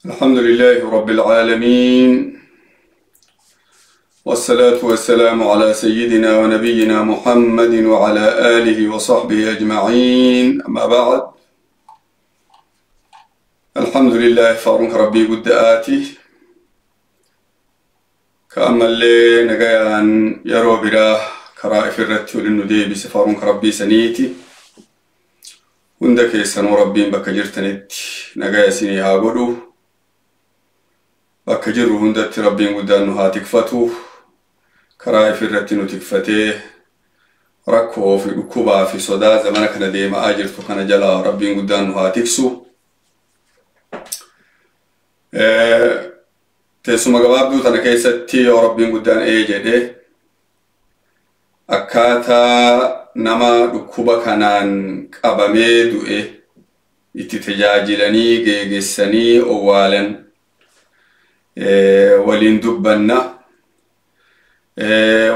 الحمد لله رب العالمين، والصلاة والسلام على سيدنا ونبينا محمد وعلى آله وصحبه أجمعين، أما بعد. الحمد لله فارنك ربي قد آتي كأما اللي نقيان يرو براه كرائف الرتول الندي بسفارنك ربي سنيتي هندك سنو ربي بك جرتنت نقايا سيني هاقدو بك جرو هندت ربي قدانو هاتكفتو كرائف الرتنو تكفته ركو في ركوبا في صدا زمانك نديم أجرتو كان جلا ربي قدانو هاتكسو. Teessuma gabaabduu tana keessatti yoo rabbiin guddaan ee jedhe akkaataa nama dhukkuba kanaan qabamee du'e itti tajaajilanii geegessanii owwaalan waliin dubbanna.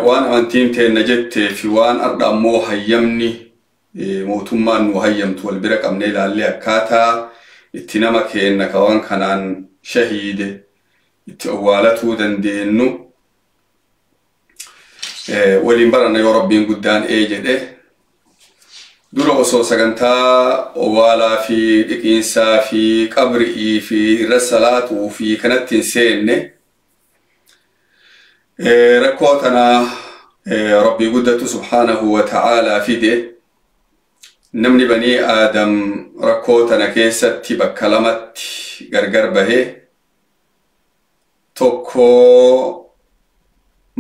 Waan amantiin teenna jettee fi waan ardha ammoo hayyamni mootummaan nu hayyamtu wal bira qabnee ilaallee akkaataa itti nama keenna ka waan kanaan shahiide itti owwaalatuu dandeenyu waliin baranna yoo rabbiin guddaan ee jedhe. Dura osoo sagantaa owwaalaa fi dhiqiinsaa fi qabri'ii fi irra salaatuu fi kanatti hin seenne rakkoo tana rabbii guddatu subhaanahu wa ta'aalaa fide. Namni banii aadam rakkoo tana keessatti bakka lamatti gargar bahee, tokko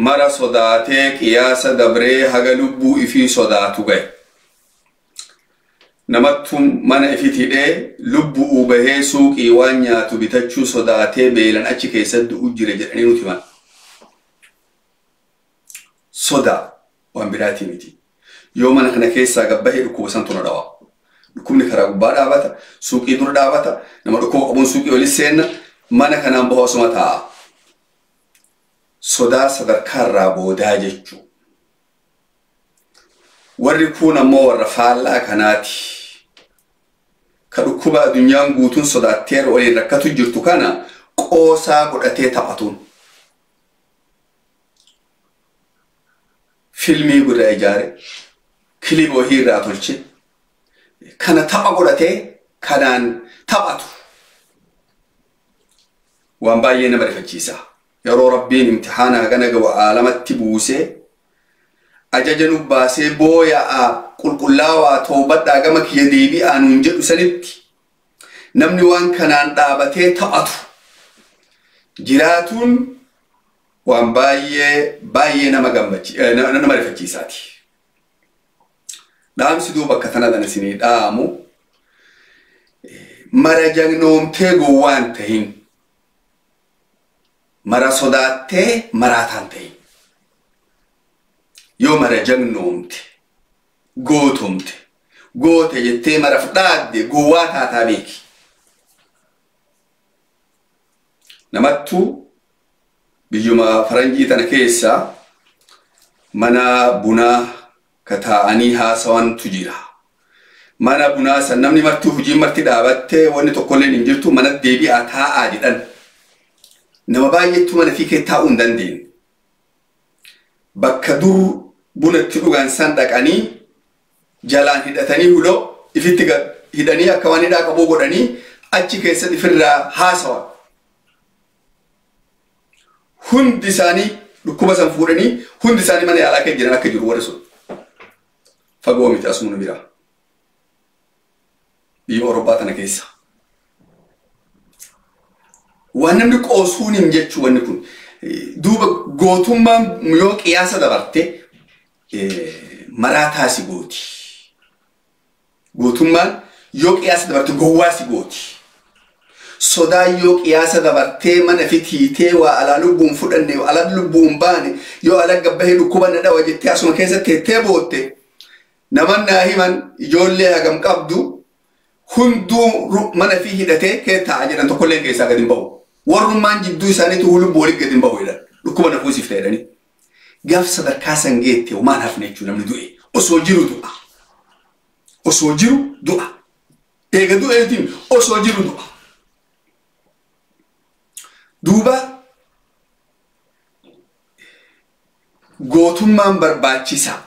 mara sodaatee qiyaasa dabree haga lubbuu ifii sodaatu gahe. Namattu mana ifit hidhee lubbuu bahee suuqii waan nyaatu bitachuu sodaatee beelan achi keessatti du'u jira jedhanii nuti himan. Sodaa waan biraatii miti. Yoo mana kana keessaa gabbahee dhukkuba santu na dhawa. Dhukkubni karaa gubbaa dhaabata, suuqii dura dhaabata, nama dhukkuba qabuun suuqii walitti seenna, mana kanaan bahu asuma taa'a. Sodaa sadarkaarraa boodaa jechuu. Warri kun ammoo warra faallaa kanaati. Ka dhukkuba addunyaan guutuun sodaattee waliin rakkatu jirtu kana qoosaa godhatee taphatuun. Filmii guddaa ijaare, kiliba wahii irraa tolche, kana tapha godhatee kanaan taphatu. Waan baay'ee nama rifachiisa. Yeroo rabbiin imtixaana hagana gahu aalamatti buusee ajaja nu baasee booya'aa qulqullaawaa toobadhaa gama kiyya deebi'aa nuun jedhu sanitti namni waan kanaan dhaabatee taphatu jiraatuun waan baay'ee baay'ee nama nama rifachiisaati. Dhaamsi duuba akka tana dana isinii dhaamu mara jagnoomtee gowwaan tahin, mara sodaattee maraataan tahin. Yoo mara jagnoomte gootomte goote jettee mara fudhaadde gowwaa taataa beeki. Namattu biyyuma faranjii tana keessa mana bunaa ka taa'anii haasawantu jira. Mana bunaa san namni marti hojiin marti dhaabattee wanni tokkolleen hin jirtu mana deebi'aa taa'aa jedhan. Nama baay'eetu mana fi kee taa'uu hin dandeenye. Bakka dur buna itti dhugan san dhaqanii jalaan hidhatanii huloo ifitti hidhanii akka waan hidhaa qabuu godhanii achi keessatti ifirraa haasawan. Hundi isaanii dhukkuba san fuudhanii hundi isaanii mana yaalaa keessa jiran akka jiru warri sun. Fagoo miti asuma nu bira. Biyya Awurooppaa tana keessa. Waan namni qoosuun hin jechuu wanni kun. Duuba gootummaan yoo qiyaasa dabarte maraataa si gooti. Gootummaan yoo qiyaasa dabarte gowwaa si gooti. Sodaa yoo qiyaasa dabartee mana fitiitee waa alaa lubbuun fudhanne alaa lubbuun baane yoo ala gabbahee dhukkuba na dhawa jettee asuma keessa teettee bootte naman naa himan ijoollee hagam qabdu hunduu mana fi hidhatee kee taa'a jedhan tokkollee keessaa gadi hin bahu. Warrummaan jidduu isaaniitu lubbuu walitti gadi hin bahu jedhan dhukkuba na fuusiif ta'edhani. Gaaf sadarkaa san geette homaan hafne jechuudha namni du'e osoo jiru du'a. Osoo jiru du'a. Eega du'eetiin osoo jiru du'a. Gootummaan barbaachisaa.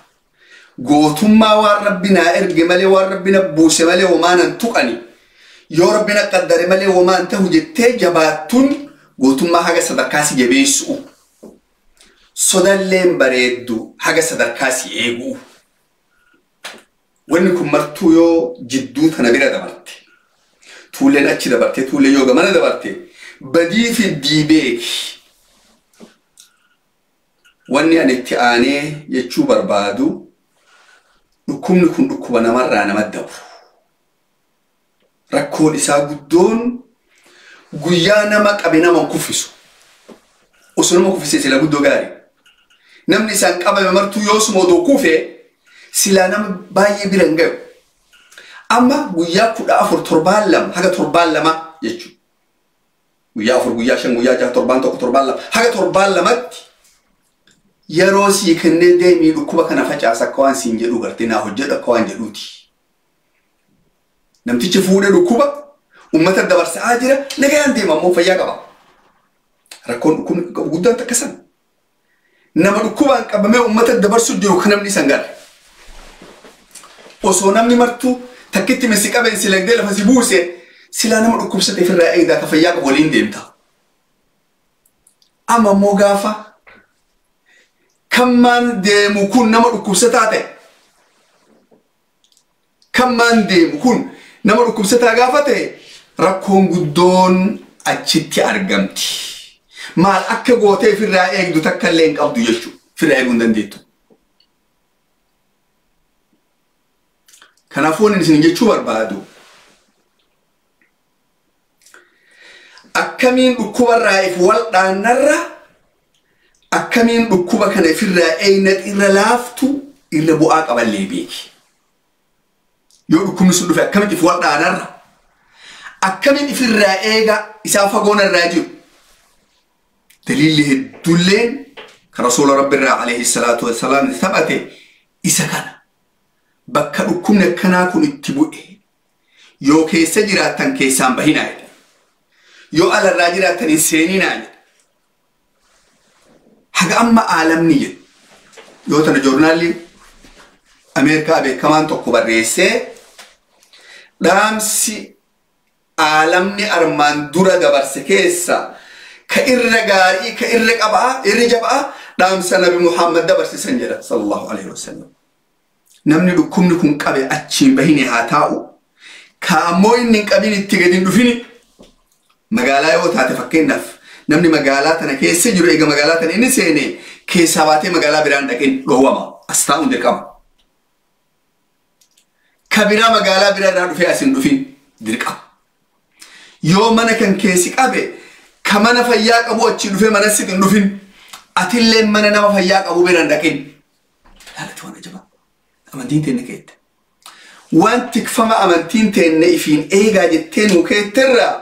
Gootummaa waan rabbi naa erge malee waan rabbi na buuse malee homaan tuqani. Yoo rabbi na qaddare malee homaan tahu jettee jabaattuun gootummaa haga sadarkaa si jabeessu. Sodalleen bareeddu haga sadarkaa si eegu. Wanni kun martuu yoo jidduu tana bira dabarte. Tuulleen achi dabarte tuulleen yoo gamana dabarte badii fiddii beeki. Wanni ani itti aanee jechuu barbaadu dhukkubni kun dhukkuba namarraa nama dabru. Rakkoon isaa guddoon guyyaa nama qabe nama kuffisu. Osoo nama kuffisee sila guddoo gaarii. Namni isaan qabame martuu yoosuma odoo kufee silaa nama baay'ee bira hin gahu. Amma guyyaa 14 torbaan 2 haga torbaan 2 jechuudha. Guyyaa 4 guyyaa 5 guyyaa 6 torbaan 1 torbaan 2 haga torbaan 2tti yeroo sii kennee deemii dhukkuba kana facaasa akka waan siin jedhu gartee naa hojjedhu akka waan jedhuuti. Namtichi fuudhee dhukkuba uummata dabarsaa jira nagayaan deema ammoo fayyaa qaba. Rakkoon dhukkubni qabu guddaan takka sana. Nama dhukkubaan qabamee uummata dabarsu jiru kan namni isaan garre. Osoo namni martuu takkitti misi qabeen si lagdee lafa si buuse silaa nama dhukkubsate ofirraa eegdaa ka fayyaa qabu waliin deemta. Amma immoo gaafa kammaan deemu kun nama dhukkubsataa ta'e. Kammaan deemu kun nama dhukkubsataa gaafa ta'e rakkoon guddoon achitti argamti. Maal akka gootee ofirraa eegdu takka illee hin qabdu jechuudha. Ofirraa eeguu hin dandeettu. Kanaafuu inni isin jechuu barbaadu akkamiin dhukkubarraa if wal dhaannarra akkamiin dhukkuba kana ofirraa eegnat irra laaftu irra bu'aa qaballee beeki. Yoo dhukkubni sun dhufe akkamitti if wal dhaanarra akkamiin ofirraa eega isaa fagoon irraa jiru. Daliilli hedduulleen kan rasuula rabbiirraa alayhi salaatu wassalaam taphate isa kana. Bakka dhukkubni akkanaa kun itti bu'e yoo keessa jiraattan keessaan bahinaa jedha. Yoo alarraa jiraattan hin seeninaa jedha. Haga amma aalamni jedhu. Yoo tana joornaalli Ameerikaa beekamaan tokko barreessee dhaamsi aalamni armaan dura dabarse keessa ka irra gaarii ka irra qabaa irra jabaa dhaamsa Nabi Muhammad dabarsisan jedha sallallahu alaihi wasallam. Namni dhukkubni kun qabe achiin bahine haa taa'u. Ka ammoo inni hin qabin itti gadi hin dhufini. Magaalaa yoo taate fakkeenyaaf namni magaalaa tana keessa jiru eega magaalaa tana inni seene keessaa baatee magaalaa biraan dhaqeen dhoowwama. As taa'uun dirqama. Ka biraa magaalaa biraa irraa dhufee as hin dhufin dirqama. Yoo mana kan keessi qabe ka mana fayyaa qabu achi dhufee mana sitti hin dhufin atillee mana nama fayyaa qabu biraan dhaqin. Laalati waan ajabaa. Amantiin teenne keette. Waan tikfama amantiin teenne ifiin eegaa jettee nuu keetterraa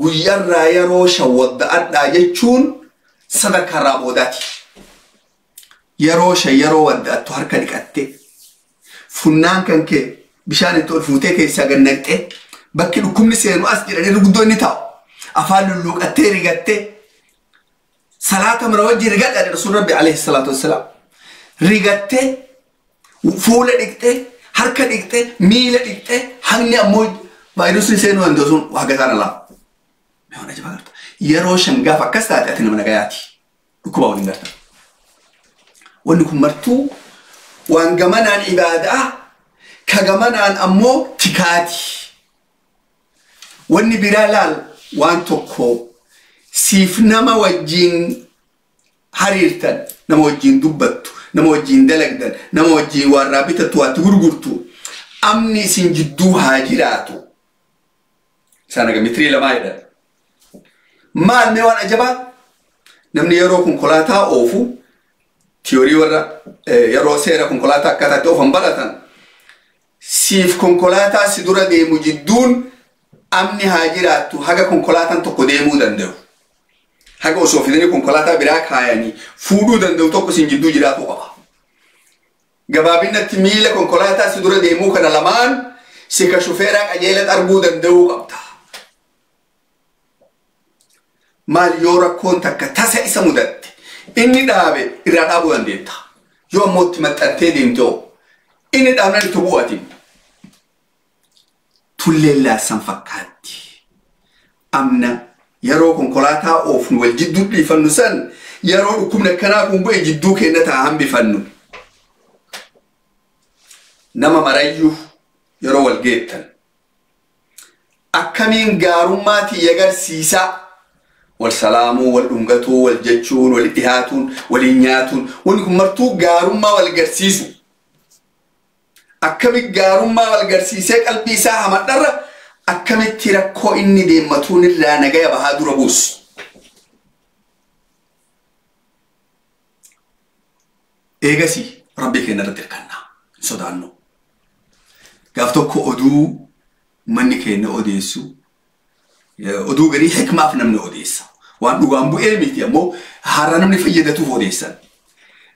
guyyaarraa yeroo shawwadda'adhaa jechuun sadarkaarraa boodaati. Yeroo shan yeroo wadda'attu harka dhiqattee funnaan kan kee bishaan itti ol fuutee keessaa gad naqxee bakki dhukkubni seenu as jedhanii guddoo inni taa'u afaan lulluuqattee rigattee salaata mana wajjin rigadha jedha rasuulli rabbi alayhi salaatu wassalaam rigattee fuula dhiqxee harka dhiqxee miila dhiqxee hangni ammoo vaayirasiin seenuu danda'u sun waa gataan alaa. Mee ajaba garta. Yeroo shan gaafa akkas taate ati nama nagayaati. Dhukkuba waliin garta. Wanni kun martuu waan gamanaan ibaadaa ka gamanaan ammoo tikaati. Wanni biraa laal waan tokko siif nama wajjin hariirtan, nama wajjin dubbattu, nama wajjin dalagdan, nama wajjin waan bitattu waatti gurgurtu amni isin jidduu haa jiraatu. Isaan aga mitirii 2 jedhan. Maal mee waan ajabaa? Namni yeroo konkolaataa oofu tiyoorii warra yeroo seera konkolaataa akkaataa itti oofan baratan siif konkolaataa si dura deemu jidduun amni haa jiraattu haga konkolaataan tokko deemuu danda'u. Haga osoo fidanii konkolaataa biraa kaayanii fuudhuu danda'u tokko sin jidduu jiraatu qaba. Gabaabinatti miila konkolaataa si dura deemuu kana lamaan si ka shufeeraa qajeelatti arguu danda'uu qabda. Maal yoo rakkoon takka tasa isa mudatte inni dhaabe irraa dhaabuu dandeetta. Yoo ammoo itti maxxantee deemte inni dhaabnan itti bu'atin. Tulleen laassan fakkaatti. Amna yeroo konkolaataa oofnu wal jidduu dhiifannu san yeroo dhukkubni akkanaa kun bu'e jidduu keenya ta'a hambifannu. Nama marayyuu yeroo wal geettan. Akkamiin gaarummaa tiyya agarsiisaa wal salaamuu, wal dhungatuu, wal jechuun, wal dhihaatuun, waliin nyaatuun wanni kun martuu gaarummaa wal garsiisu. Akkami gaarummaa wal garsiisee qalbii isaa hamadharra akkamitti rakkoo inni deemmatuun irraa nagaya bahaa dura buusu. Eegasii rabbii keenya irratti hirkannaa hin sodaannu. Gaaf tokko oduu manni keenya odeessu oduu garii hikmaaf namni odeessa. Waan dhugaan bu'ee miti ammoo haaraa namni fayyadatuuf odeessan.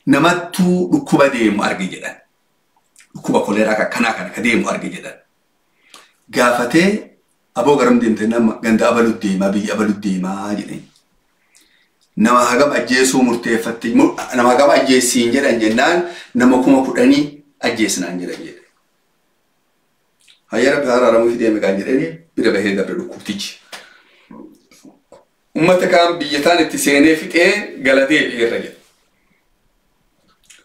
Namattuu dhukkuba deemu arge jedhan. Dhukkuba koleeraa akkanaa kana ka deemu arge jedhan. Gaafatee aboo garam deemte nama ganda abalu deemaa biyya abalu deemaa jedheen. Nama hagam ajjeesuu murteeffatte nama hagam ajjeessiin jedhan jennaan nama 10,000 ajjeesnaan jedhan jedhe. Hayya rabbi hararamuu fi deeme kan jedhanii bira bahee darbe dhukkubtichi. Uummata kaan biyya taan itti seenee fixee galatee irra jedha.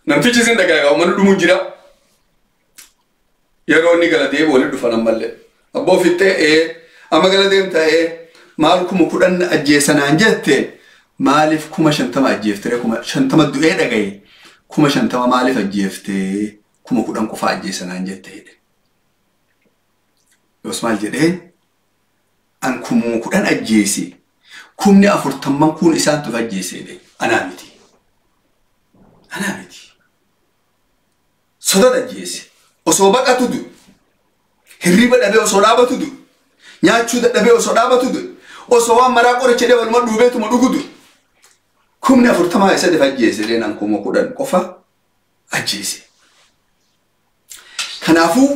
Namtichi isin dhagaagaa uummanni dhumuu jira. Yeroo inni galatee walitti dhufan ammallee. Abboo fixee amma galateem ta'ee maal 10,000 ajjeesanaan jette maaliif 50,000 ajjeeftee 50,000 du'ee dhagaye 50,000 maaliif ajjeeftee 10,000 qofa ajjeesanaan jette jedhe. Yoos maal jedhee an 10,000 ajjeese 40,000 kun isaan tufa ajjeese jedhe anaa miti. Anaa miti. Sodaat ajjeese osoo baqatu du'e hirriba dhabee osoo dhaabatu du'e nyaachuu dadhabee osoo dhaabatu du'e osoo waan maraa qoricha jedhee waluma dhuubeetuma dhugu du'e 40,000 isa defa ajjeese jedheen an 10,000 qofa ajjeese. Kanaafuu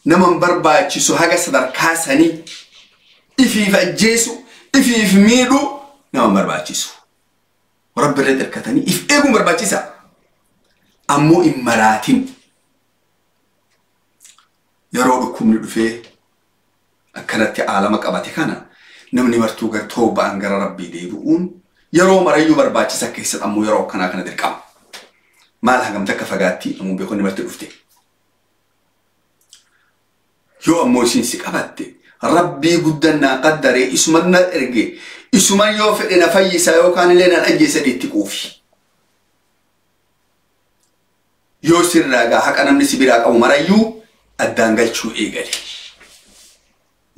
nama hin barbaachisu haga sadarkaa sanii ifiif ajjeesu ifiif miidhu nama hin barbaachisu. Rabbi irratti hirkatanii if eeguun barbaachisa. Ammoo hin maraatin. Yeroo dhukkubni dhufee akkanatti aalama qabate kana namni martuu gar tooba'an gara rabbii deebi'uun yeroo marayyuu barbaachisa keessatti ammoo yeroo akkanaa kana dirqama. Maal hagam takka fagaatti namoonni beekonni marti dhufte. Yoo ammoo isin si qabatte rabbii guddaan naa qaddaree isuman na erge isuman yoo fedhe na fayyisa yookaan illee naan ajjeesa itti quufi. Yoo sirraa gaa haqa namni si biraa qabu marayyuu addaan galchuu eegale.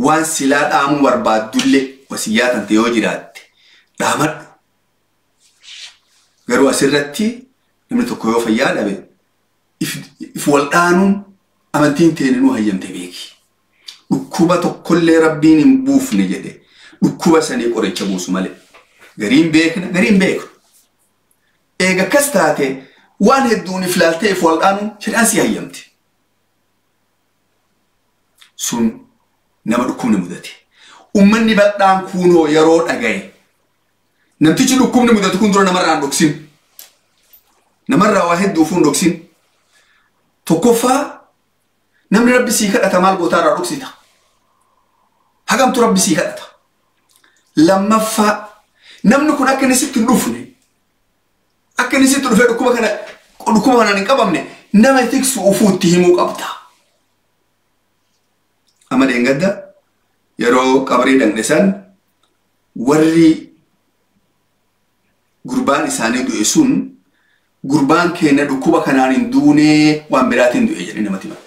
Waan silaa dhaamuu barbaaddullee wasiyyaa tante yoo jiraatte dhaamadhu. Garuu asirratti namni tokko yoo fayyaa dhabe if wal dhaanuun amantiin teeninuu hayyamte beeki. Dhukkuba tokkollee rabbiin hin buufne jedhe dhukkuba sanii qoricha buusu malee. Gariin beekna gariin beeku. Eega akkas taate waan hedduun if laaltee if wal dhaanuun shari'aan si hayyamte. Sun nama dhukkubni mudate. Uummanni bal'aan kunoo yeroo dhagaye. Namtichi dhukkubni mudate kun dura namarraa hin dhoksin. Namarraa waa hedduu hin dhoksin. Tokkoffaa namni rabbi sii kadhata maal gootaa irraa dhoksita. Hagamtu rabbi sii kadhata. Lammaffaa namni kun akka inni sitti hin dhufne akka inni sitti dhufee dhukkuba kanaan hin qabamne nama tiksu ufuutti himuu qabda. Amma deengadda yeroo qabrii dhaqne san warri gurbaan isaanii du'e sun gurbaan keenya dhukkuba kanaan hin duunee waan biraatiin du'e jedhee namatti hima.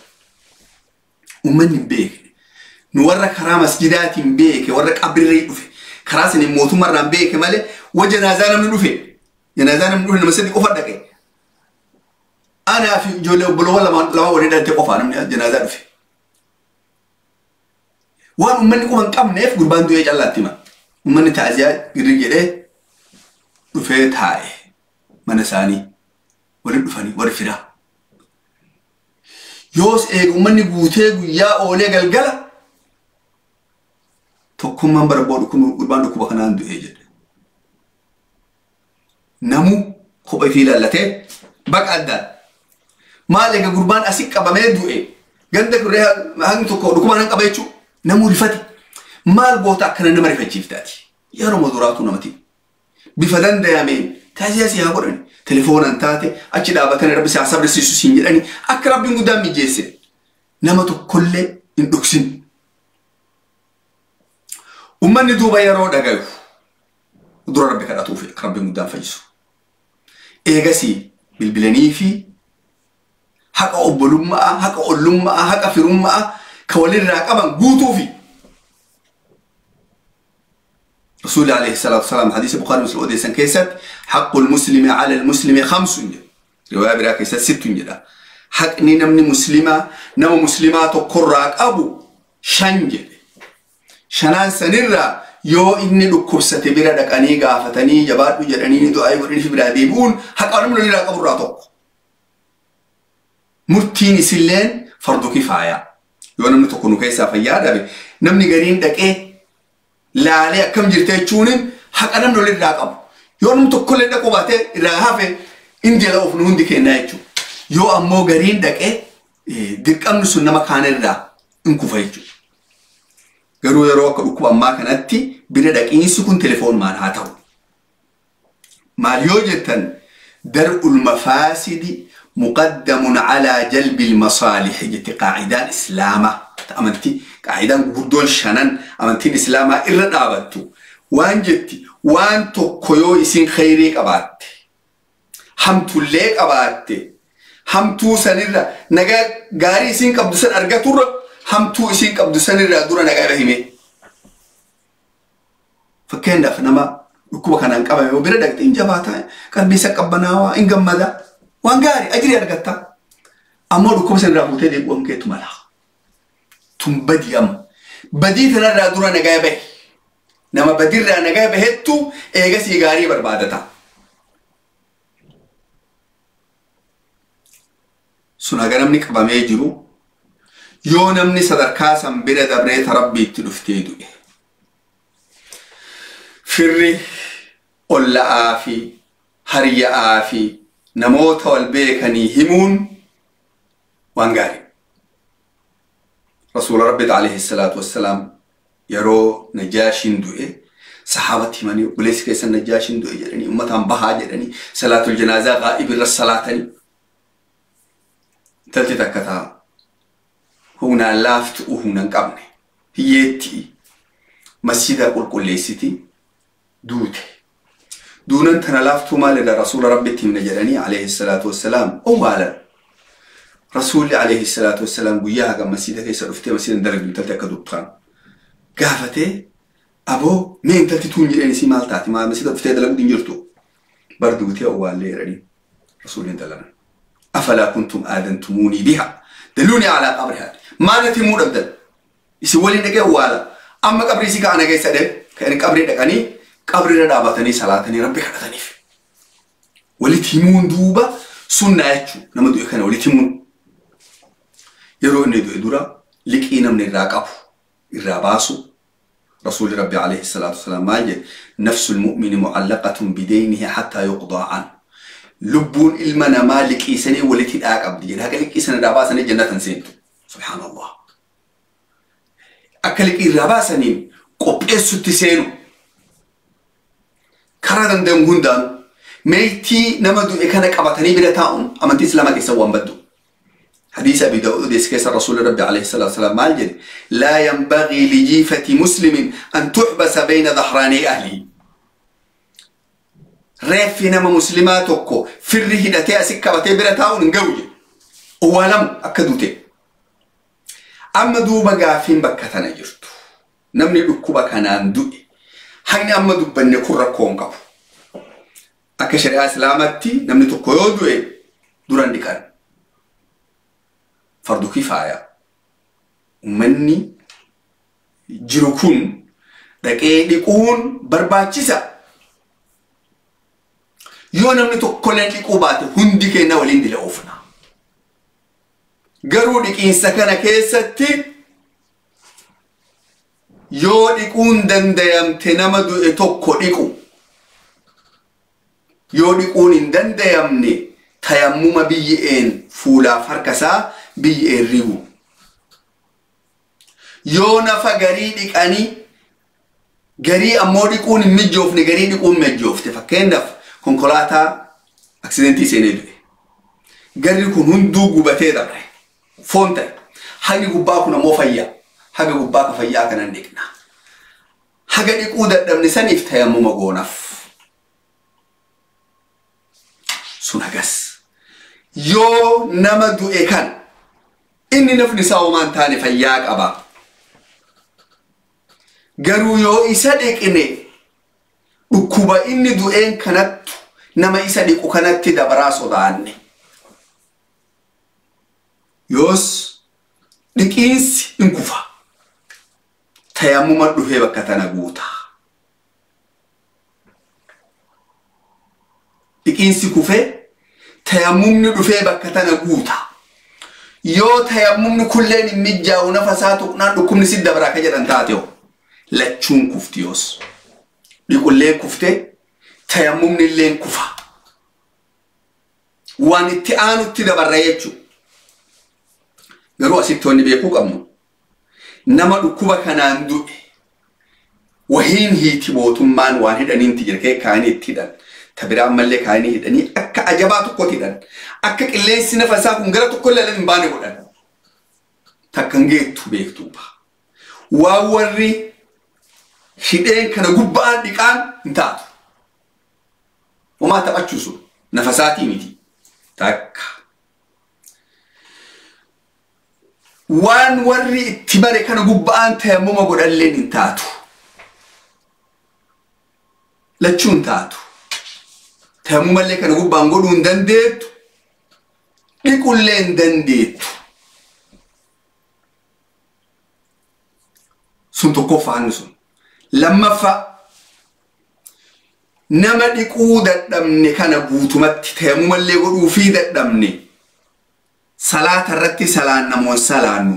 Uummanni hin beekne. Nu warra karaa masjidaatiin beeke warra qabrirree dhufe karaa saniin mootummaarraan beeke malee wa janaazaa namni dhufe janaazaa namni dhufe nama sadi qofa dhaqe. Anaa fi ijoollee obboloowwan lama walii dhalte qofaa namni janaazaa dhufe. Waan uummanni quba hin qabneef gurbaan du'ee callaatti hima. Uummanni taaziyaa girri jedhee dhufee taa'e mana isaanii waliin dhufanii warri firaa. Yoos eega uummanni guutee guyyaa oolee galgala tokkummaan bara gurbaan dhukkuba kanaan du'ee jedhe. Namu kophee fi ilaallatee Baqa addaan. Maal egaa gurbaan asii qabamee du'e ganda kurree hangi tokko dhukkubaan han qaba jechuudha. Namuu rifate. Maal goota akkana nama rifachiiftaati. Yeroo duraatu namati. Bifa danda'ameen taasisaa si haa godhani. Telefoonaan taate achi dhaabatanii rabbi si haa sabrisiisu siin jedhani akka rabbiin guddaan mijeesse nama tokkollee hin dhoksin. Uummanni duuba yeroo dhagayu dura rabbi kadhatuuf akka rabbiin guddaan fayyisu. Eegasii bilbilanii fi haqa obbolummaa, haqa ollummaa, haqa firummaa ka walirraa qaban guutuufi. رسول عليه الصلاة والسلام حديث البخاري ومسلم أوديسان كيست حق المسلم على المسلم 5 رواية برا كيست 6 جدا. حق ني نمني مسلمة نم مسلمة تقرأك أبو شنجل شنان سنرى يو إني لكبسة برا دك أني غافتني جبات جراني دعاء ورني في برا ديبون حق أرمل لي أبو راتوك مرتيني سلين فرض كفاية يو نمني تكونوا كيسا فيادا نمني غرين دك إيه laalee akkam jirte jechuun haqa namni walirraa qabu. Yoo namni tokkollee dhaquu baate irraa hafe inni ala of nu hundi kennaa jechuudha. Yoo ammoo gariin dhaqee dirqamni sun nama kaanirraa hin kufa jechuudha. Garuu yeroo akka dhukkuba ammaa kanatti bira dhaqiinsi kun telefoon haa ta'u. Maal yoo jettan dar'ul mafaasidi muqaddamun alaa jalbil masaalih jetti qaacidaan islaamaa. Amantii qaa'idaan gurguddoon shanan amantiin islaamaa irra dhaabattu waan jetti waan tokko yoo isin khayrii qabaatte hamtullee qabaatte hamtuu sanirra nagaa gaarii isin qabdu san argaturra hamtuu isin qabdu sanirra dura nagaa irra hime. Fakkeenyaaf nama dhukkuba kanaan qabame yoo bira dhaqxe hin jabaataa qalbii isa qabbanaawaa hin gammada waan gaarii ajirii argatta ammoo dhukkuba sanirraa fuutee deebi'uun keetu mala. Tun badii amma badii tanarraa dura nagaa bahe nama badirraa nagaa bahettu eegasii gaarii barbaadata. Sun haga namni qabamee jiru yoo namni sadarkaa san bira dabree rabbiitti dhuftee du'e. Firri olla'aa fi hariyya'aa fi namoota wal beekanii himuun waan gaarii. رسول ربي عليه الصلاة والسلام يرو نجاشين دوئه صحابة هماني وليس كيسا نجاشين دوئه جراني أمتهم بها جراني صلاة الجنازة غائب الرسالة تلتي تكتا هنا لافت وهنا قبني هيتي مسجد قل قل ليستي دوتي دون تنا لافتو مال رسول ربي تمن جراني عليه الصلاة والسلام أولا رسول عليه الصلاة والسلام قياها قام مسجد كيسا رفتي مسجد درج من تلتي كدوبان قافتي أبو مين تلتي تون جراني سي مال تاتي ما مسجد رفتي دلقو دين بردو تي أول ليراني رسول دلنا أفلا كنتم آذنتموني بها دلوني على قبرها ما نتمون أبدا يسولي نجا ولا أما قبري سيكا أنا جاي سأله كأن قبري دكاني قبري ردابتني صلاتني ربي حدثني ولتيمون دوبا سنة يجو نما دو كان ولتيمون يرو إني دو دورا لكينا من الراقب الراباسو رسول ربي عليه الصلاة والسلام ماجد نفس المؤمن معلقة بدينه حتى يقضى عنه لبون المنا مالك إيساني ولتي الآقب دي هكا لك إيسان الراباسني جنة سينتو سبحان الله أكلك الراباسني قب إيسو تسينو كرادن دم هندان ميتي نمدو إكانك أبتني بلا تاون أمنتي سلامك إيسوان بدو حديث أبي داود كيس الرسول ربي عليه الصلاة والسلام مالجد لا ينبغي لجيفة مسلم أن تحبس بين ظهراني أهله رافي نما مسلماتكو فره دتي سكة بتبرة تاون نجوي ولم أكدوتي أما دوبا قافين بكتنا جرتو نمني لكوبا كان عندي حين أما دوبا نكرة كون كابو أكشري أسلامتي نمني تكويودوي دوران ديكان فرض كفاية ومني جروكون دقيق ديكون برباتشيسا yoo namni tokkolleen dhiquu baate hundi keenya waliin dila oofna. Garuu dhiqiinsa kana keessatti yoo dhiquun dandayamte nama du'e tokko dhiqu. Yoo dhiquun hin dandayamne Tayammuma biyyeen fuulaaf harka isaa biyyeen rigu. Yoo nafa garii dhiqanii garii ammoo dhiquun hin mijoofne garii dhiquun mijoofte fakkeenyaaf konkolaataa aksidentii seenee du'e. Garri kun hunduu gubatee dabre. Foon ta'e. Hagi gubbaa kun ammoo fayyaa. Haga gubbaa ka fayyaa kanan dhiqna. Haga dhiquu dadhabne saniif tayammuma goonaaf. Sun hagas. Yoo nama du'e kan inni nafni isaa homaa hin taane fayyaa qaba. Garuu yoo isa dhiqne dhukkuba inni du'een kanattu nama isa dhiqu kanatti dabaraa sodaanne. Yoos dhiqiinsi hin kufa. Tayammuma dhufee bakka tana guuta. Dhiqiinsi kufee tayammumni dhufee bakka tana guuta. Yoo tayammumni kulleen hin mijaa'u nafa isaa tuqnaan dhukkubni si dabaraa ka jedhan taate hoo lachuun kufti yoos. Dhiqulleen kuftee tayammumni illeen kufa. Waan itti aanutti dabarra jechuudha. Garuu asitti wanni beekuu qabnu nama dhukkuba kanaan du'e wahiin hiiti mootummaan waan hidhaniinti jira kee kaanii itti hidhan. Ta biraa ammallee kaanii hidhanii akka ajabaa tokkotti hidhan. Akka qilleensi nafa isaa kun gara tokko illee hin baane godhan. Takka hin geettu beektuuba. Waan warri hidheen kana gubbaan dhiqaan hin taatu. Homaa taphachuu sun nafa isaatii miti. Takka. Waan warri itti bare kana gubbaan tayammuma godhalleen hin taatu. Lachuu hin taatu. Tayammumallee kana gubbaan godhuu hin dandeettu. Dhiqullee hin dandeettu. Sun tokkoffaan sun. Lammaffaa nama dhiquu dadhabne kana guutumatti tayammumallee godhuu fi dadhabne salaata irratti salaannamoon salaannu.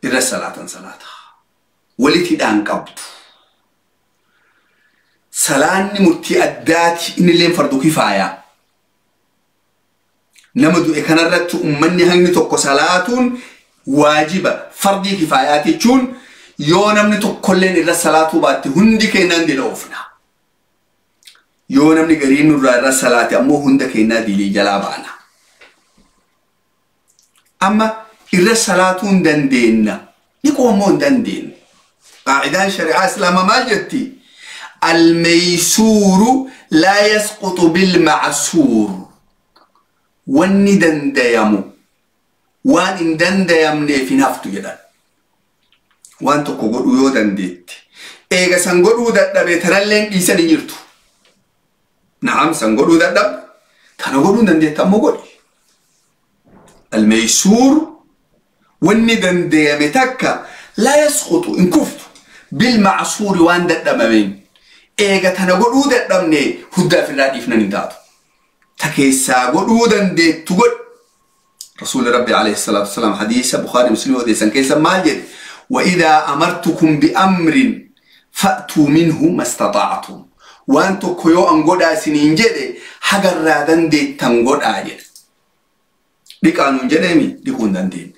Irra salaatan salaata. Walitti hidhaan qabdu. Salaanni murtii addaati innilleen fardu kifaayaa. Nama du'e kanarratti ummanni hangni tokko salaatuun waajiba fardii kifaayaati jechuun yoo namni tokkolleen irra salaatuu baatte hundi keenyaan dila oofna. Yoo namni gariin nurraa irra salaate ammoo hunda keenyaa dilii jalaa baana. Amma irra salaatuu hin dandeenna. Dhiquu ammoo hin dandeenye. Qaacidaan shari'aa islaamaa maal jetti? Almeeysuuru laa yasqutu bilmacsuur. Wanni dandayamu waan hin dandayamneef hin haftu jedhan. Waan tokko godhuu yoo dandeette. Eega san godhuu dadhabe tanalleen dhiisan hin jirtu. Naam san godhuu dadhabde tana godhuu hin dandeette ammoo godhi. Almeeysuur wanni dandayame takka laa yasqutu hin kuftu bilmacsuuri waan dadhabameen. Eega tana godhuu dadhabne huddaa ofirraa dhiifnan hin taatu. Ta keessaa godhuu dandeettu godhi. رسول ربي عليه الصلاة والسلام حديث بخاري مسلم وديسان كيسا مال جد وإذا أمرتكم بأمر فأتوا منه ما استطعتم وأنتو كيو أنقود سنين جد حقر رادن دي تنقود آجد ديك أنون جدمي ديكون دندين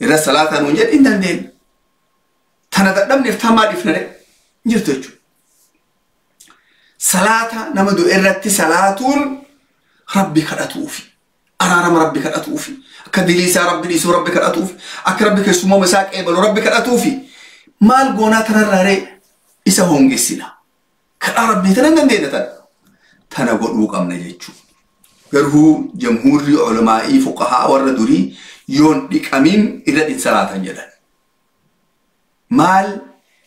إذا صلاة أنون جد إن دندين تنا دم نفتما دفنا جرتو صلاة نمدو إرتي صلاة ربي كرأتوفي أرارم ربي كرأتوفي كدليسا ربي ليسو ربي كرأتوفي أكربك سمو مساك إبل ربي كرأتوفي مال قونا تنراري إسا هونجسنا كرا ربي تنندن دينا تنا قلوك أمنا جيتشو غرهو جمهور علماء فقهاء والردوري يون ديك أمين إذا دين صلاة جدا مال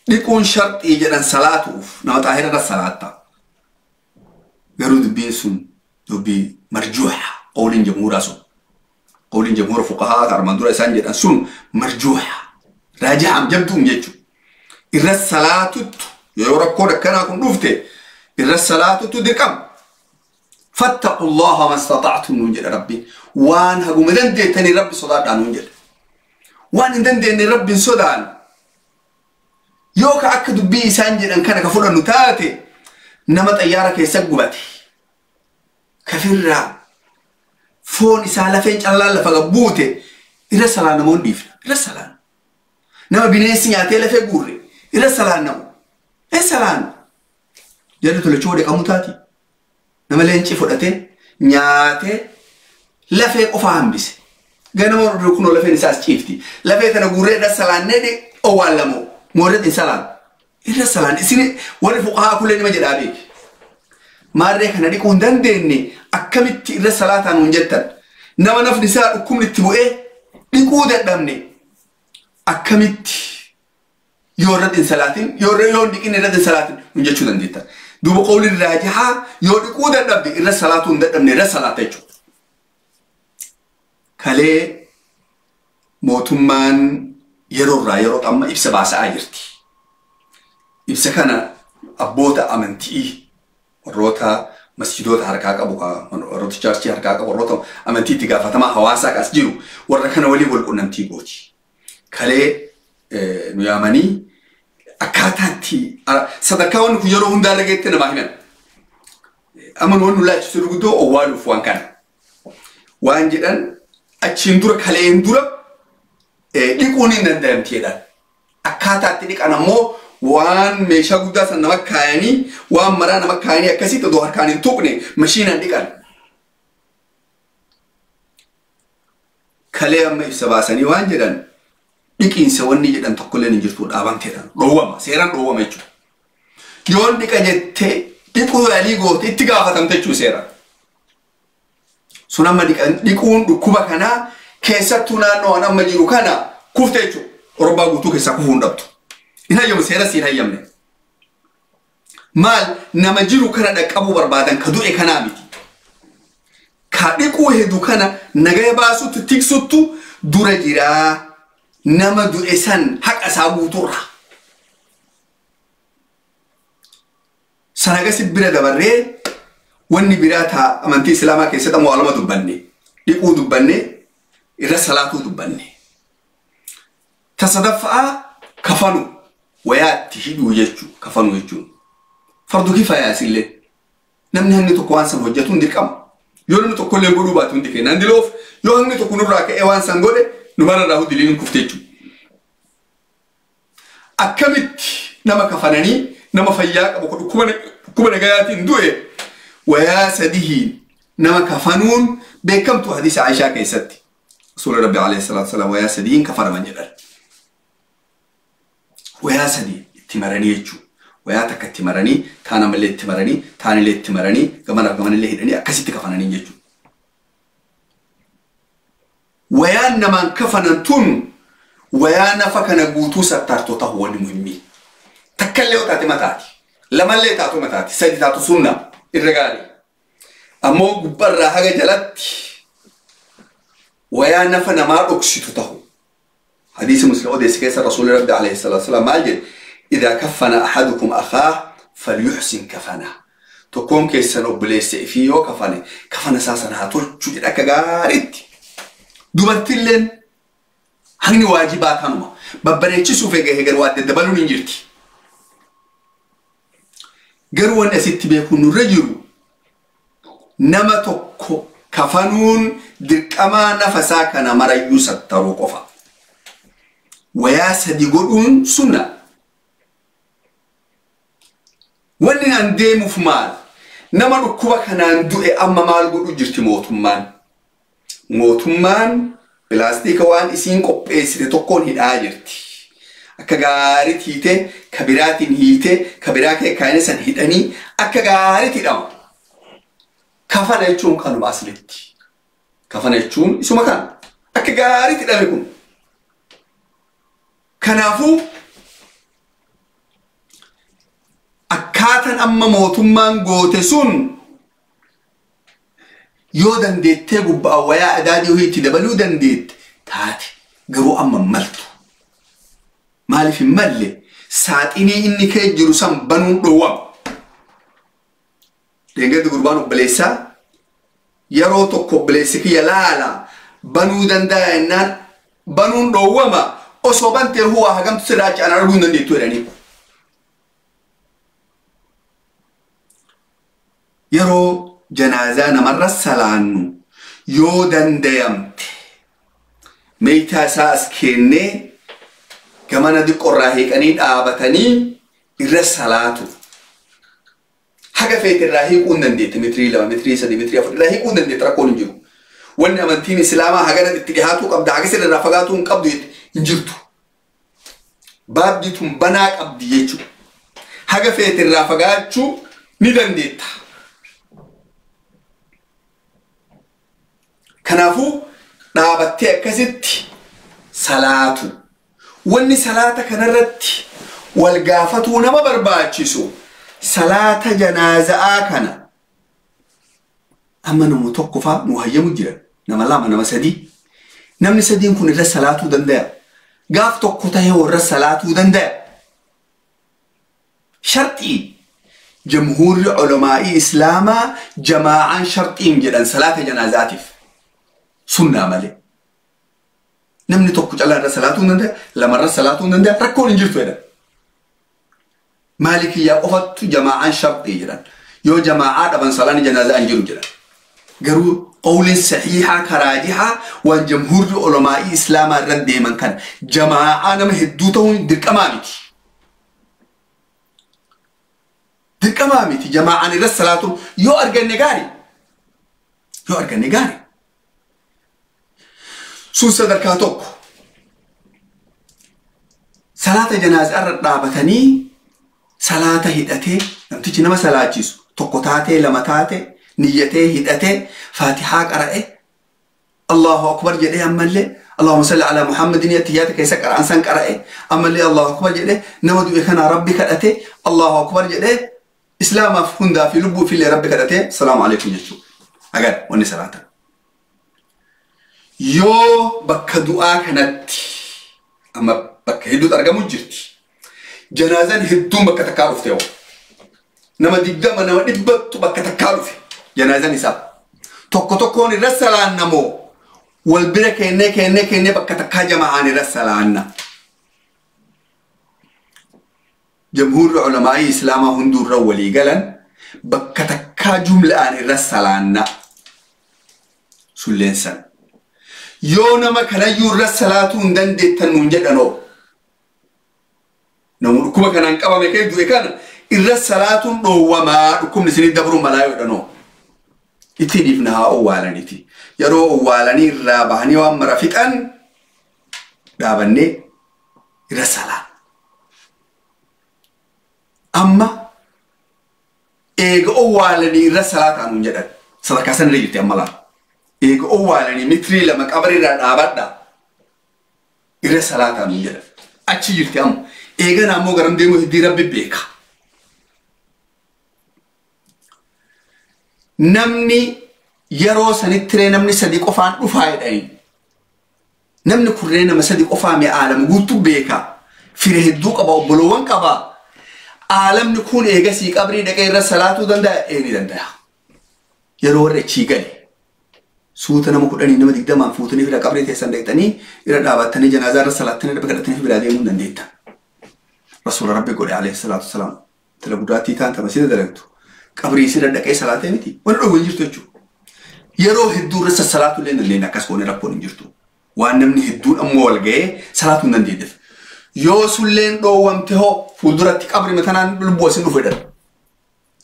ديكون شرط إيجادا صلاة نوت آخرة الصلاة غرو دبين سن دبي مرجوح قول جمهور سن قول جمهور فقهاء أرمندورا سانجد أنسون مرجوح راجع جبتهم جيتشو إذا الصلاة يورا كورا كنا كن رفته إذا الصلاة تدركم فاتقوا الله ما استطعتم نجد ربي وان هقوم دندي تاني ربي صداد نجد وان دندي إن ربي صدان Yoo ka akka dubbii isaan jedhan kana ka fudhannu taate nama xayyaara keessa gubate kafirraa foon isaa lafeen callaan lafa gabbuute irra salaanamoo hin dhiifna. Irra salaana. Nama bineensi nyaatee lafee guurre irra salaanamu. Hin salaanu. Jarri tolchuu dhiqamu taati. Nama leenci fudhatee nyaatee lafee qofaa hambise. Ganama kunoo lafeen isaas ciifti. Lafee tana guurree irra salaannee owwaallamoo. Moorret hin salaan. Irra salaan. Isin warri fuqahaa kullee nima jedhaa beeki. Maarree kana dhiquu hin dandeenye akkamitti irra salaataan nuun jettan. Nama nafni isaa dhukkubni itti bu'ee dhiquu dadhabne akkamitti yoo irratti hin salaatin yoo hin dhiqin irratti hin salaatin nuun jechuu dandeettan. Duuba qawli raajihaa yoo dhiquu dadhabde irra salaatuu hin dadhabne irra salaata jechuudha. Kalee mootummaan yeroo irraa yeroo amma ibsa baasaa jirti. Ibsa kana abboota amantii warroota masjidoota harkaa qabu warroota chaarchii harkaa qabu warroota amantii itti gaafatamaa hawaasaa as jiru warra kana waliin wal qunnamtii gooti. Kalee nu yaamanii akkaataatti sadarkaa wanni kun yeroo hundaa irra geette namaa himan. Amma nu wanni nu laachisu guddoo owwaaluuf waan kana. Waan jedhan achiin dura kaleen dura dhiquun hin danda'amti jedhan. Akkaataatti dhiqan ammoo waan meeshaa guddaa san nama kaayanii waan maraa nama kaayanii akkasitti odoo harkaan hin tuqne mashiinaan dhiqan. Kalee amma ibsa baasanii waan jedhan dhiqiinsa wanni jedhan tokkolleen hin jirtu dhaabamteedhaan dhoowwama seeraan dhoowwama jechuudha. Yoon dhiqa jettee dhiquu yaalii goote itti gaafatamte jechuudha seeraan. Sun amma dhiquun dhukkuba kanaa keessattuu naannoo an amma jiru kana kufte jechuudha. Orobbaa guutuu keessaa kufuu hin dhabdu. Hin hayyamu seera siin hayyamne. Maal nama jiru kana dhaqqabuu barbaadan ka du'e kanaa miti. Ka dhiquu hedu kana nagaya baasutti tiksuttu dura jiraa nama du'e san haqa isaa guutuurra. Sana gasi bira dabarree wanni biraa taa amantii Islaamaa keessatti ammoo waluma dubbanne. Dhiquu dubbanne irra salaatuu dubbanne. Ta sadaffaa kafanu wayaatti hidhuu jechuu kafanu jechuun. Fardu kifayaa illee namni hanni tokko waan san hojjetu hin dirqama. Yoo namni tokko illee godhuu baate hundi keenya handiloof yoo hanni tokko nurraa ka'ee waan san godhe numarra irraa diliin kufte jechuudha. Akkamitti nama kafananii nama fayyaa qabu dhukkuba nagayaatiin du'e wayaa sadihiin nama kafanuun beekamtu hadiisa Aishaa keessatti. Rasuula Rabbi alayhi salaatu wasalaam wayaa sadihiin kafanaman jedhan. Wayaa sadii itti maranii jechuudha. Wayaa takka itti maranii, taan amallee itti maranii, taanillee itti maranii, gamanaaf gamanillee hidhanii akkasitti kafananii jechuudha. Wayaan namaan kafanan tun wayaa nafa kana guutuu sattaartoo ta'uu wanni muhimmii. Takkallee yoo taate mataati. Lamallee taatu mataati. Sadi taatu sunna irra gaarii. Ammoo gubbarraa haga jalatti wayaa nafa namaa dhoksitu ta'u. حديث مسلم أوديس كيس رسول ربي عليه الصلاة والسلام ماجد إذا كفن أحدكم أخاه فليحسن كفنه. تكون كيسن أبليس فيه كفنه كفن أساسا هاتول شو أكا غاريت. دوبرتلين هني واجبات هنما ببريتش سوف يجي واد دبلون إنجرتي. قروا الناس تبيكون الرجل نما تكو كفنون دركما نفسا كان مرا يسترو قفا. Wayaa sadi godhuun sunna. Wanni an deemuuf maal? Nama dhukkuba kanaan du'e amma maal godhu jirti mootummaan? Mootummaan pilaastika waan isiin qopheessite tokkoon hidhaa jirti. Akka gaariitti hiitee, ka biraatiin hiitee, ka biraa kaayine san hidhanii akka gaariitti hidhama. Kafana jechuun kanuma aslitti. Kafana jechuun isuma kana. Akka gaariitti hidhame kun. Kanaafuu akkaataan amma mootummaan goote sun yoo dandeettee gubbaa wayaa adaadii ho'iitti dabaluu dandeette taate garuu amma maltu. Maaliif hin malle saaxinii inni kee jiru san banuun dhoowwama. Deeggarri gurbaan obboleessaa yeroo tokko obboleessi kiyya laala banuu danda'a jennaan banuun dhoowwama. Osoo bantee huwaa hagamtu sirraa achi anaan arguu hin dandeettu jedhanii. Yeroo janaazaa namarra salaannu yoo dandayamte meeytaa isaa as kennee gamana diqqorraa hiiqanii dhaabatanii irra salaatu. Haga feete irraa hiiquu hin dandeette, mitirii 2, mitirii 3, mitirii 4 irraa hiiquu hin dandeette, rakkoon hin jiru. Wanni amantiin Islaamaa hagana itti dhihaatuu qabda, haga sirra irraa fagaatuu hin qabdu hin jirtu. Baabdi tun banaa qabdi jechuudha. Haga feete irraa fagaachuu ni dandeetta. Kanaafuu dhaabattee akkasitti salaatu. Wanni salaata kanarratti wal gaafatuu nama barbaachisu salaata janaaza'aa kana amma nama tokko faa nu hayyamu jira, nama 2, nama 3. Namni sadiin kun irra salaatuu danda'a. Gaaf tokko tahee warra salaatuu danda'a. Sharxii jamhuurri ulamaa'ii Islaamaa jamaa'aan sharxiin jedhan salaata janaazaatiif sunnaa malee. Namni tokko calaa irra salaatuu hin danda'a, lama irra salaatuu hin danda'a, rakkoon hin jirtu jedhan. Maalikiyyaa qofattu jamaa'aan sharxii jedhan. Yoo jamaa'aa dhaban salaanni janaazaa hin jiru jedhan. Garuu qawliin sahiihaa karaajihaa waan jamhuurri ulamaa'ii Islaamaa irra deeman kana jamaa'aa nama hedduu ta'uun dirqamaa miti. Dirqamaa miti jamaa'aan irra salaatu yoo arganne gaarii. Yoo arganne gaarii. Sun sadarkaa tokko. Salaata janaazaa irra dhaabatanii salaata hidhatee namtichi nama salaachisu tokko taatee lama taate niyyatee hidhatee faatihaa qara'e Allahu akbar jedhee ammallee Allahumma salli ala Muhammadin attiyaata keessa qara'an san qara'e ammallee Allahu akbar jedhee nama du'e kana Rabbi kadhate Allahu akbar jedhee Islaamaaf hundaa fi lubbuu fillee Rabbi kadhate salaamu alaikum jechuudha. Agar wanni salaata. Yoo bakka du'aa kanatti amma bakka hedduutu argamu jirti. Janaazaan hedduun bakka takkaa dhufte yoo. Nama 20, nama 100 bakka takkaa dhufe janaazaan isaa. Tokko tokkoon irra salaanna moo wal bira kennee kennee kennee bakka takkaa jamaa'aan irra salaanna. Jamhuurri ulamaa'ii Islaamaa hunduu irra walii galan bakka takkaa jumla'aan irra salaanna. Sulleensan. Yoo nama kanayyuu irra salaatuu hin dandeettan nuun jedhanoo. Namni dhukkuba kanaan qabame kee du'e kana irra salaatuun dhoowwamaa dhukkubni isinii dabruu malaa yoo jedhanoo. Itti dhiifna haa owwaalaniiti. Yeroo owwaalanii irraa bahanii waan mara fixan dhaabannee irra salaan. Amma eega owwaalanii irra salaataa nuun jedhan. Sadarkaa sana irra jirti amma laala. Eega owwaalanii mitirii 2 qabri irraa dhaabadha. Irra salaataa nuun jedhan. Achi jirti amma. Eega naammoo garam deemuu hiddii Rabbi beeka. Namni yeroo sanitti ree namni 3 qofaan dhufaa jedhanii. Namni kun ree nama 3 qofaa mi'a aalama guutuu beeka. Fira hedduu qaba, obboloowwan qaba. Aalamni kun eegasii qabrii dhaqee irra salaatuu danda'a? Ee ni danda'a. Yeroo warri achii gale suuta nama 10 nama 20 fuutanii fira qabrii teessan dhaqxanii irra dhaabattanii janaazaa irra salaattanii rabbi kadhattanii biraa deemuu hin dandeettan. Rasuula Rabbi godhe alayhi salaatu wasalaam. Tala guddaattii taan tamasila dalagtu. Qabrii isii dhaqee salaatee miti. Wanni dhowwu hin jirtu jechuudha. Yeroo hedduu irra sassalaatu illee hin dandeenye akkas goone rakkoon hin jirtu. Waan namni hedduun ammoo wal ga'ee salaatuu hin dandeenyeef. Yoo sulleen dhoowwamte hoo fuulduratti qabri matanaan lubbuu asin dhufu jedhan.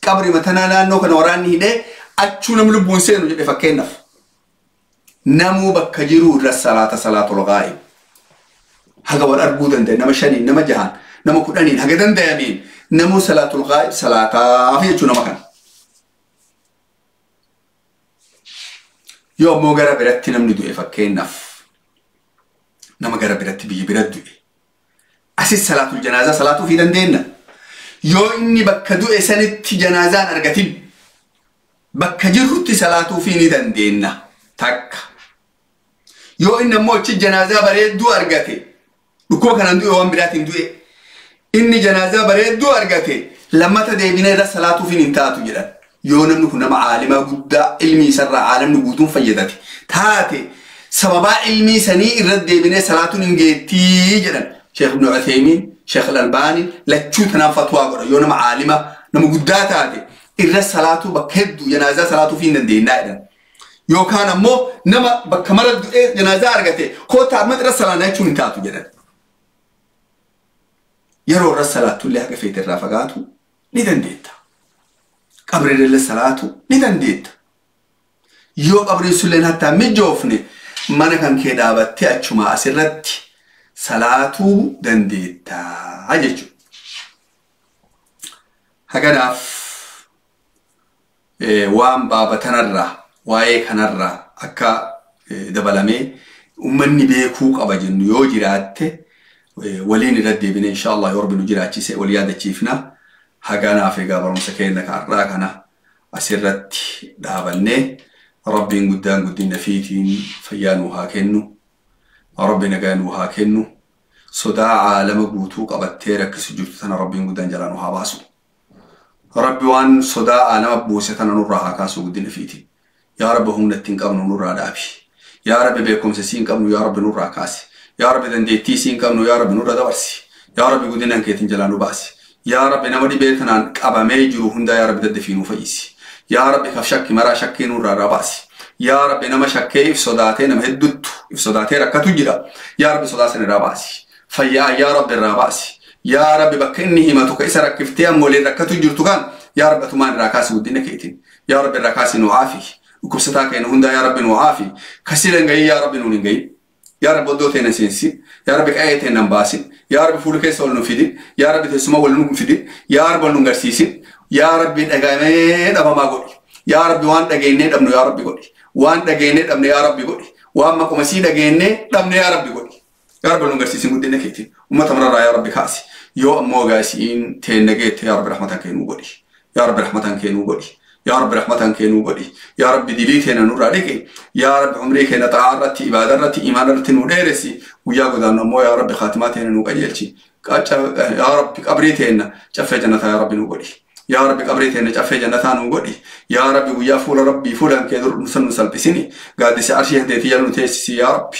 Qabri matanaa naannoo kana waraanni hidhee achuu namni lubbuun seenu jedhe fakkeenyaaf. Namuu bakka jiru irra salaata salaatul ghaa'ib. Haga wal arguu danda'e nama 5, nama 6, nama 10 haga danda'ameen namuu salaatul ghaa'ib salaataaf jechuu nama kana. Yoo ammoo gara biratti namni du'e fakkeenyaaf nama gara biratti biyya bira du'e asis salaatul janaazaa salaatuu fi dandeenya. Yoo inni bakka du'e sanitti janaazaan argatin bakka jirrutti salaatuu fi ni dandeenya. Takka. Yoo inni ammoo achi janaazaa bareedduu argate dhukkuba kanaan du'e waan biraatiin du'e inni janaazaa bareedduu argate lammata deebinee irra salaatuu fi hin taatu jedhan. Yoo namni kun nama caalimaa guddaa ilmi isarraa caalamni guutuun fayyadate taate sababaa ilmii sanii irra deebinee salaatuun hin geettii jedhan. Sheekh Ibn Uthaymiin, Sheekh Al-Albaani lachuu tanaaf fatwaa godha. Yoo nama caalima nama guddaa taate Irra salaatuu bakka hedduu janaazaa salaatuu fi hin dandeennaa jedhan. Yookaan ammoo nama bakka mara du'ee janaazaa argate koota amma irra salaanaa jechuun hin taatu jedhan. Yeroo irra salaattullee haga feete irraa fagaatu ni dandeetta. Qabri irra salaatu ni dandeetta. Yoo qabriin sulleen hattaa mijoofne mana kan kee dhaabattee achuma asirratti salaatuu dandeettaa jechuudha. Haganaaf waan baaba tanarraa waa'ee kanarraa akka dabalamee uummanni beekuu qaba jennu yoo jiraatte waliin irra deebine insha Allah yoo Rabbi nu jiraachise wal yaadachiifna. Haganaaf egaa barumsa keenya har'aa kana asirratti dhaabannee Rabbiin guddaan guddina fiitiin fayyaa nuu haa kennu. Rabbi nagaa nuu haa kennu. Sodaa caalama guutuu qabattee rakkisu jirtu tana Rabbiin guddaan jalaa nu haa baasu. Rabbi waan sodaa caalama buuse tana nurraa haa kaasu guddina fiitiin. Yaa Rabbi humna ittiin qabnu nurraa dhaabi. Yaa Rabbi beekumsa siin qabnu yaa Rabbi nurraa kaasi. Yaa Rabbi dandeettii siin qabnu yaa Rabbi nurra dabarsi. Yaa Rabbi guddina keetiin jalaa nu baasi. Yaa Rabbi nama dhibee tanaan qabamee jiru hundaa yaa Rabbi daddafii nuu fayyisi. Yaa Rabbi kaf shakki maraa shakkii nurraa baasi. Yaa Rabbi nama shakkee if sodaatee nama hedduuttu if sodaatee rakkatu jira. Yaa Rabbi sodaa sana irraa baasi. Fayyaa yaa Rabbi irraa baasi. Yaa Rabbi bakka inni himatu ka isa rakkiftee ammoo rakkatu jirtu kan yaa Rabbi atumaan irraa kaasi guddina keetiin. Yaa Rabbi irraa kaasi nu aafi. Dhukkubsataa keenya hundaa yaa Rabbi nu aafi. Kasila hin gahin yaa Rabbi nuun hin gahin. Yaa Rabbi oddoo teena seensi. Yaa Rabbi qa'ee teena hin baasin. Yaa Rabbi fuula keessa ol nu fidin. Yaa Rabbi teessuma wal nu fidin. Yaa Rabbi wal nu garsiisin. Yaa Rabbi dhagamee dhabamaa godhi. Yaa Rabbi waan dhageenyee dhabnu yaa Rabbi godhi. Waan dhageenyee dhabne yaa Rabbi godhi. Waan maquma sii dhageenyee dhabne yaa Rabbi godhi. Yaa Rabbi nu garsiisin guddina keetiin. Uummata mararraa yaa Rabbi kaasi. Yoo ammoo gaasiin teenna geette yaa Rabbi rahmatan kee nuu godhi. Yaa Rabbi rahmatan kee nuu godhi. Yaa Rabbi rahmatan kee nuu godhi. Yaa Rabbi dilii teena nurraa dhiqi. Yaa Rabbi umrii keenya xaa'aa irratti, ibaadaa irratti, imaana irratti nuu dheeressi. Guyyaa godaannu ammoo yaa Rabbi khaatimaa teena nuu qajeelchi. Yaa Rabbi qabrii teena caffee jannataa yaa Rabbi nuu godhi. Yaa Rabbi qabrii teena caffee jannataa nuu godhi. Yaa Rabbi guyyaa fuula Rabbii fuulaan kee dur nu salphisini. Gaaddisa arshii hanteetii jala nu teessisi yaa Rabbi.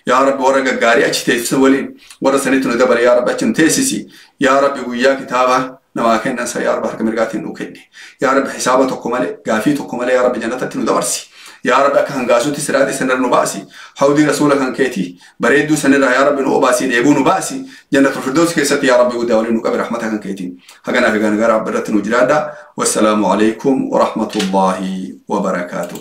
Yaa Rabbi warra gaggaarii achi teessisa waliin warra sanitti nu dabale yaa Rabbi achi nu teessisi. Yaa Rabbi guyyaa kitaaba namaa kennan sa yaa Rabbi harka mirgaatiin nuu kenni. Yaa Rabbi hisaaba tokko malee gaafii tokko malee yaa Rabbi jannatatti nu dabarsi. Yaa Rabbi akka hangaasuutti siraatii sanirra nu baasi. Hawdii rasuula kan keetii bareedduu sanirraa yaa Rabbi nu obaasii dheebuu nu baasi. Jannatul Firdaus keessatti yaa Rabbi guddaa waliin nu qabi rahmata kan keetiin. Haganaaf egaa nagaa Rabbi irratti nu jiraadha. Wassalaamu alaikum wa rahmatullahi wa barakaatuh.